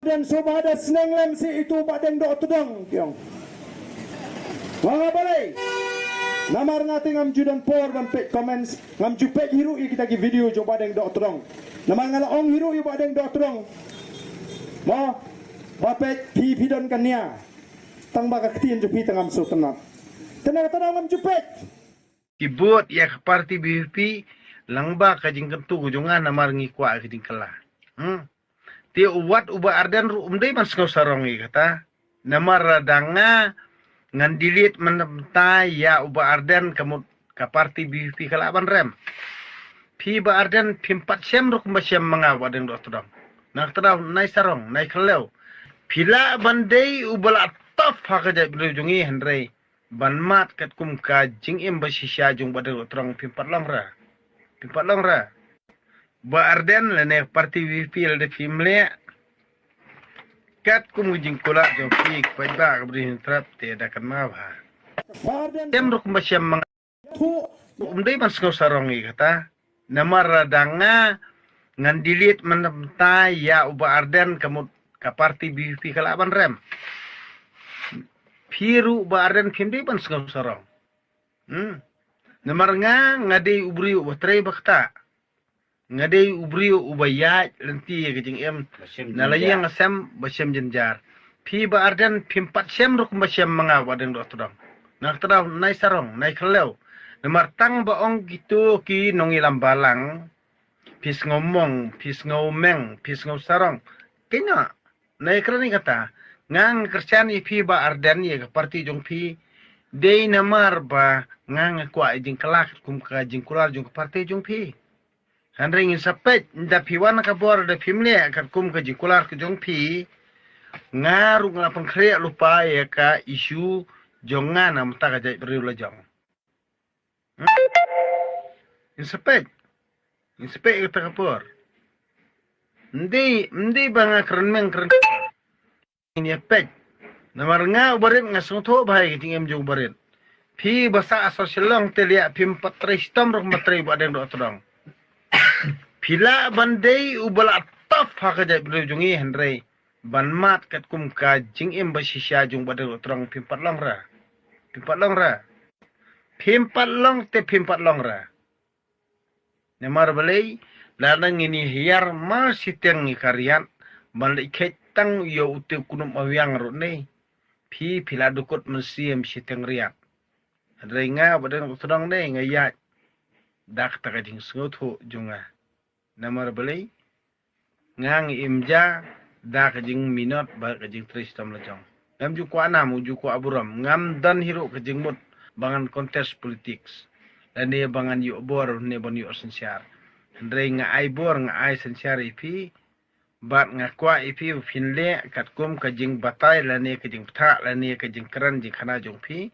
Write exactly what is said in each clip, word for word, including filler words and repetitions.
Kan sngewbha da sneng lem seh ïa uto u Bahdeng Dohtdong, ki ong. Nga nga balei? Namar nga te ngam ju don por ban peit comments, ngam ju peit hi ruh ïa kita ki video jong u Bahdeng Dohtdong. Namar nga la ong hi ruh ïa u Bahdeng Dohtdong. Mo, ba peit phi phi don ka nia. Tang ba ka ktien jong phi te ngam sngewtynnat. Te na kata daw ngam ju peit. Ki bud ïa ka party B P P lyngba ka jingkyntu ka jong nga namar ngi kwah ka jingkylla. Hmm. Te u wat u Bah Ardent ruh um dei ban sngew sarong ïa kata. Namar lada nga ngan delete mynta ïa u Bah Ardent ka mut ka party B P P ka lah ban rem. Phi Bah Ardent phim pat shem ruh kumba shem ma nga Bah Ardent Dohtdong. Na kata daw nai sarong, nai khlem. Phi lah ban dei uba la top ha ka jaitbynriew jong ngi hynrei ban mad katkum ka jingim ba shisha jong u Bah Ardent Dohtdong phim pat long re. Phim pat long re. Bah Ardent lane party B P P lada phim leh katkum ka jingkular jong phi, ka paidbah ka Bri Hynñiewtrep te da kynmaw bha. Bah Ardent. Shem ruh kumba shem ma nga. Thuh. Um dei ban sngew sarong ïa kata. Namar lada nga ngan delete mynta ïa u Bah Ardent ka mut ka party B P P ka lah ban rem. Phi ruh Bah Ardent phim dei ban sngew sarong. Hmm. Namar nga nga dei u briew uba trei ba ktah. Nga dei u briew uba ïaid lynti ïa ka jingim. Ba shem na la jynjar. Ïing la sem ba shem jynjar. Phi Bah Ardent phim pat shem ruh kumba shem ma nga Bah Ardent Dohtdong. Na kata daw nai sarong, nai khlem. Namar tang ba ong kito ki nongïalam balang. Phi sngew mong, phi sngew meng, phi sngew sarong. Kynnoh. Nai kren ïa kata. Nga nga kyrshan ïa phi Bah Ardent ïa ka party jong phi. Dei namar ba nga nga kwah ïa jingkylla katkum ka jingkular jong ka party jong phi. Hynrei ngin sa peit, da phi wan ka bor da phim leh katkum ka jingkular ka jong phi. Nga ruh nga la pynkhreh lypa ïa ka issue jong nga na mynta ka jaitbynriew la jong. Hmm? Ngin sa peit. Ngin sa peit ïa kata ka por. Mdei, mdei ba nga kren meng kren. Ngin ïa peit. Namar nga u barit nga sngewthuh bha ïa ka jingim jong u barit. Phi ba sah sor Shillong te leh phim pat trei shitom ruh ba trei Bah Ardent Dohtdong. Phi lah ban dei uba la top ha ka jaitbynriew jong ngi hynrei ban mad katkum ka jingim ba shisha jong u Bah Ardent Dohtdong phim pat long re. Phim pat long re. Phim pat long te phim pat long re. Namar balei, lada ngin ïa hiar mar shiteng ïa ka riat, ban leit kheit tang ïa uto u knup mawiang ruh ne. Phi, phi la dukut mynsiem shiteng riat. Hynrei nga Bah Ardent Dohtdong ne nga ïaid da kata ka jingsngewthuh jong nga. Namar balei, nga nga im ja da ka jingminot bad ka jingtrei shitom la jong. Ngam ju kwah nam, u ju kwah burom. Ngam don hi ruh ka jingmut ba ngan contest politics. Lane ba ngan ïoh bor, ne ban ïoh synshar. Hynrei nga ai bor, nga ai synshar ïa phi. Bad nga kwah ïa phi ba phin leh katkum ka jingbatai lane ka jingbthah lane ka jingkren jingkhana jong phi.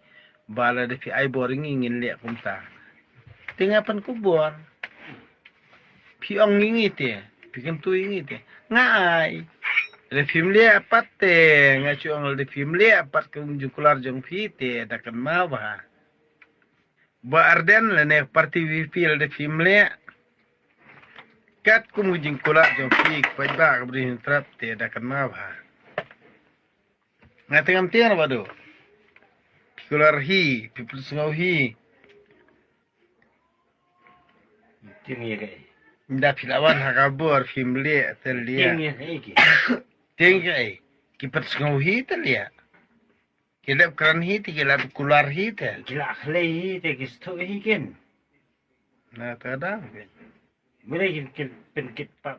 Ba lada phi ai bor ïa ngi ngin leh kumta. Te nga pan ku bor. Phi ong ïa ngi te, phi kyntu ïa ngi te. Nga ai. Lada phim leh pat te, nga shu ong lada phim leh pat ka jingkular jong phi te, da kynmaw bha. Bah Ardent lane party VPP lada phim leh katkum ka jingkular jong phi, ka paidbah ka Bri Hynñiewtrep te da kynmaw bha. Nga te ngam tieng Bah Doh. Phi kular hi, phi pynsngew hi. Tieng ïa kaei? Nda phi la wan ha ka bor phim leh te leh. Tieng ïa kaei ki? Tieng ïa kaei? Ki pynsngew hi te leh. Ki leh kren hi te, ki la kular hi te. Ki la khlei hi te, ki sngewthuh hi kin. Na ta da. Mene kin kin pynkit pap.